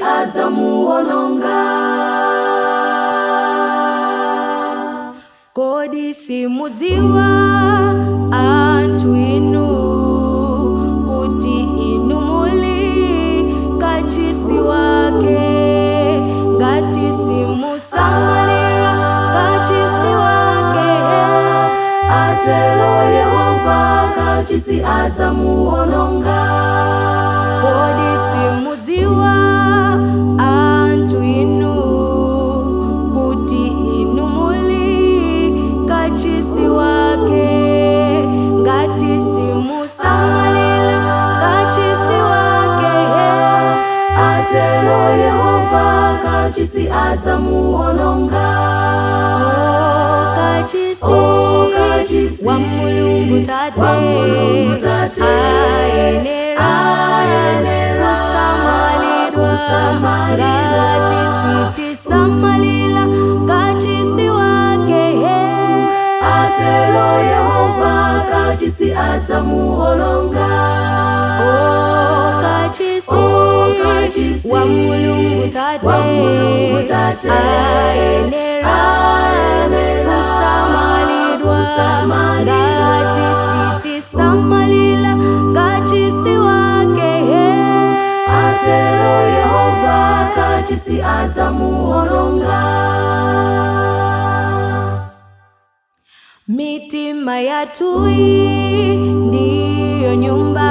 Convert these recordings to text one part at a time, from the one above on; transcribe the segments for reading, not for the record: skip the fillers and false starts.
adzamuwononga. Kodi simudziwa anthu inu kuti inu muli kachisi wake? Ngati simusamalira kachisi wake, Atelo Yehova, kachisi adzamuwononga. Kodi simudziwa anthu inu kuti inu muli kachisi wake? Ngati simusamalira kachisi wake, Atelo Yehova, kachisi adzamuwononga. Oh, kachisi, Oh, kachisi, wa Mulungu Tate, wa Mulungu Tate, ayenera ayenera kusamalidwa. Kusamalidwa. Ngati sitisamalira kachisi wake, Atelo Yehova, kachisi adzamuwononga. Oh, kachisi, Oh, kachisi, wa Mulungu Tate, wa Mulungu Tate, ayenera ayenera kusamalidwa. Kusamalidwa. Ngati sitisamalira kachisi wake, Atelo Yehova, kachisi adzamuwononga. Mitima yathuyi ndiyo nyumba,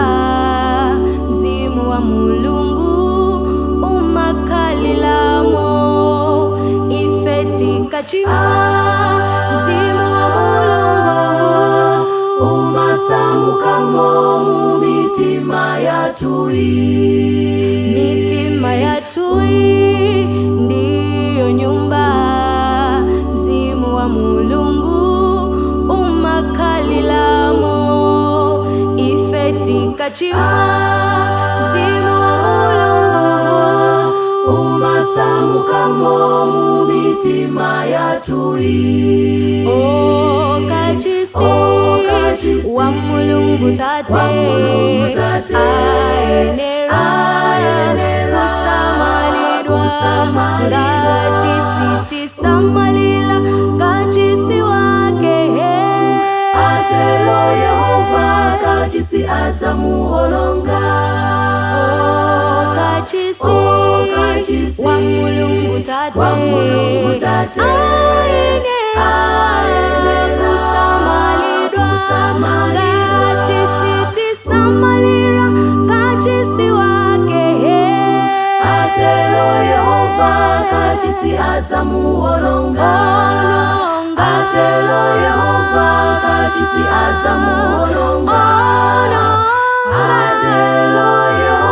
mzimu wa Mulungu umakhalilamo. Ife tikachimwa, mzimu wa Mulungu Umasamukamo mu mitima yathuyi. Mitima yathuyi ndiyo nyumba, mzimu wa Mulungu umakhalilamo. Ife tikachimwa, mzimu wa Mulungu Umasamukamo mu mitima yathuyi. Oh, kachisi, Oh, kachisi, wa Mulungu Tate, wa Mulungu Tate, ayenera ayenera kusamalidwa. Kusamalidwa. Ngati sitisamalira kachisi wake, Atelo Yehova, kachisi adzamuwononga. Oh, kachisi, Oh, kachisi, wa Mulungu Tate, wa Mulungu Tate, ayenera ayenera kusamalidwa. Kusamalidwa. Ngati sitisamalira kachisi wake, Atelo Yehova, kachisi adzamuwononga. Ononga. Atelo Yehova, kachisi adzamuwononga. Ononga. Atelo Yehova.